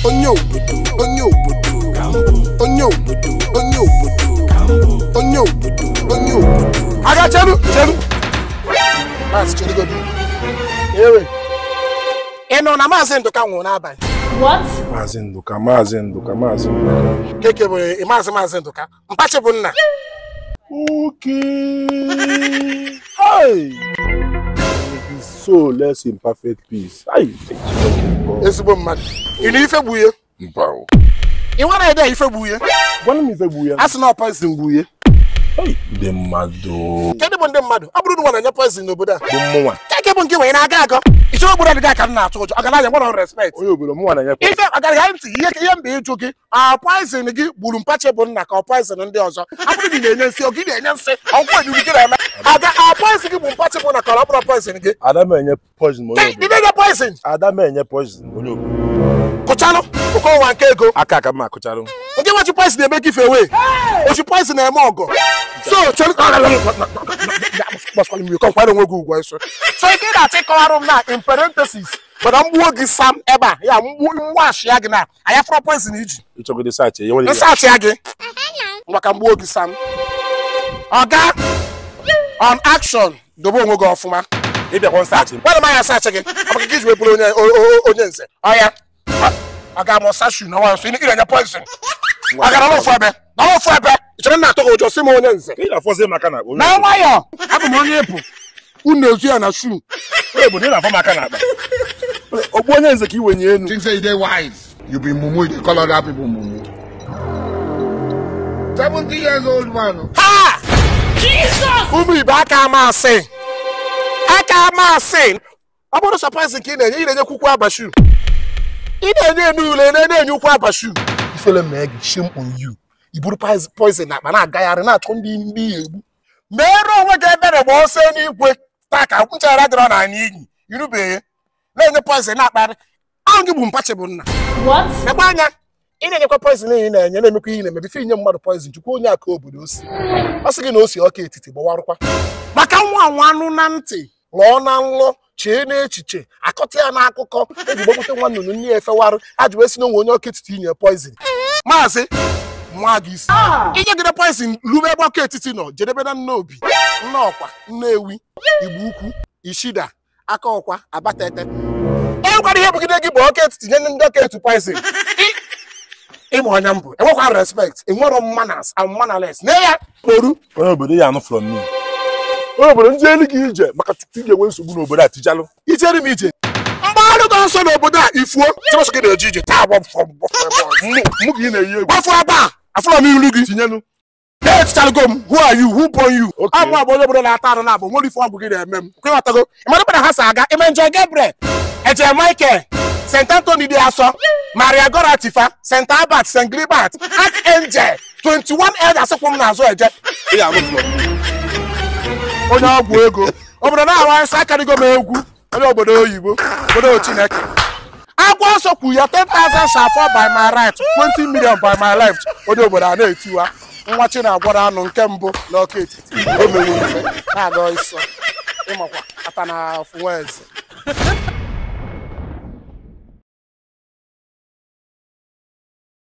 Onye obodo, onye obodo, onye obodo, onye obodo, onye obodo, onye obodo. Aga chelu, chelu. Maazị chelugodu. Ewe. Ị nọ na Maazị Ndụka nwụrụ n'abalị. What? Maazị Ndụka, Maazị Ndụka, Maazị Ndụka. Keke bụ Maazị Maazị Ndụka. Mpachi bụ nna. Okay. Hey. So less in perfect peace. Ay, ezigbo mmadụ. Ị na ife gbu ya? Mba. Ị nwere idea ife gbu ya? Gwana m ife gbu ya. A sị na poison gbu ya. Hey, ndị mmadụ. Kedụ bụ ndị mmadụ? Ọ bụrụ na nwa na-enye poison n'obodo a. Bụ mụnwa. Keke bụ nke nwere na-aga agọ. Iche obodo adịghị aka m na-atụ ụjọ. Ọgaranya nwere respect. Onye obodo mụnwa na-enye poison. Ife ọgaranya ntị ihe mba ịjụ gị. A poison gị gburu mpachi bụ nna ka ọ poison ndị ọzọ. Ọ bụrụ na ị na-enye nsị, ọ gị na-enye nsị. Ọgwụ enyi gị na-eme. Aga a poison gị bụ mpachi bụ nna ka ọ bụrụ poison gị. Ada m enye poison onye obodo. Ị na-enye poison? Ada m enye poison onye obodo. Kụchalụ ụkọ nke ego. Aka aka m akụchalụ. Nke nwachi poison na-eme give away. Ochi poison na-eme ọgọ. So chere kwara onwe gị ugwu eso. So if ị na-achọ ịkọwarụ m na in parenthesis mana mgbuo gị sam ebe a ya mgbuashi ya gị na anya fọrọ poison iji. Ịchọgide saachị ya nwere. Nsaachị ya gị. Maka mgbuo gị sam. Ọga on action dobe onwe gị ọfụma. Ịbịakwa nsaachị. Gwara m anya saachị gị. Ọ maka gị ji wee bụrụ onye nze. Ọya. Aga m ọsashu na nwa nso ị na-enye poison. Aga na ofu ebe. Na ofu ebe. Ị chọrọ na atọ gị ụjọ sị m onye nze. Ị na-afọzi m aka n'akpa. Na nwayọ. Abụ m onye ịpụ. Unu ezu ya na shu. Onye bụ na ị na-afọ m aka n'akpa. Ogbu onye nze ka i wenye enu. Think say you dey wise. You be mumu, you dey call other people mumu. 70 years old man. Ha! Jesus! Ụmụ ibe aka ama asị. Aka ama asị. Ọ bụrụ surprise nke ị na-enye, ị na-enye kwukwu abashu. Ị na-enye enu ule, na-enye ukwu abashu. Ifele mee gị, shame on you. I buru poison na akpa na-agagharị na-achọ ndị ya egbu. Meere onwe gị ebere gba ọsọ n'igwe taa ka nchara dịrọ na anyị inyi. Irubeghị. Na-enye poison na-akparị. Ahụ gị bụ mpachi bụ nna. What? Mekwa anya. Ị na-enyekwa poison ị na-enye na-emekwa ihe na-eme bifo inye mmadụ poison chukwu onye aka obodo osi. Ọ sị gị na o si ọka etiti gbawarụkwa. Maka nwa nwa anụ na ntị lụọ na nlọ chee n'echiche akọta ya n'akụkọ eji gbagbute nwa nnụnụ nne ya efewarụ a ji wee si n'onwe onye ọka etiti inye poison. Maazị nwa gị isi. Inye gị poison rube ebe ọka etiti nọ jedebe na Nnobi, Nneọkwa, Nnewi, Igbo Ukwu, Ishida, aka ọkwa, Abatete. E gwara ihe bugide gị bụ ọka etiti nye ndị ọka etiti poison. Ịmụ ọnya mbụ enwekwa respect enwero manners and mannerless. Nee ya kporu. Onye obodo ya anụ from me. Onye obodo ndị elu gị ije maka tupu ị ga-enwe nsogbu n'obodo a tijalụ. Ijere m ije. Mgbe gị ọsọ n'obodo a ifuo chebọsọ gị na-eje ije taa gbafọ Mụ ka ị na-eyi egwu. Gbafọ ebe a afụrọ m ilu gị. Tinyelu. Na-etichalụgo m who are you who born you. Okay. Abụ abụ onye obodo na-ata arụ na-abụ nwere ife ọgwụ gị na-eme m. Kwewatago ịmara ebe na ha si aga ime njọ Gabriel Eje Michael St. Anthony dị asọ Maria Goratifa St. Albert St. Gilbert Archangel 21 elders kwụ m n'azụ eje. Ị ga-anụ from me. Onye ọgwụ ego obodo na-awa nsọ akarịgo m egwu onye obodo oyibo obodo Chineke. Akwụkwọ nsọ kwuru ya 10,000 shall fall by my right, 20 million by my left. Onye obodo a na-etiwa nwa chi na-agwara anụ nke mbụ n'ọka etiti o mewe ife na-aga ịsọ ịmakwa ata na afụ nwa eze.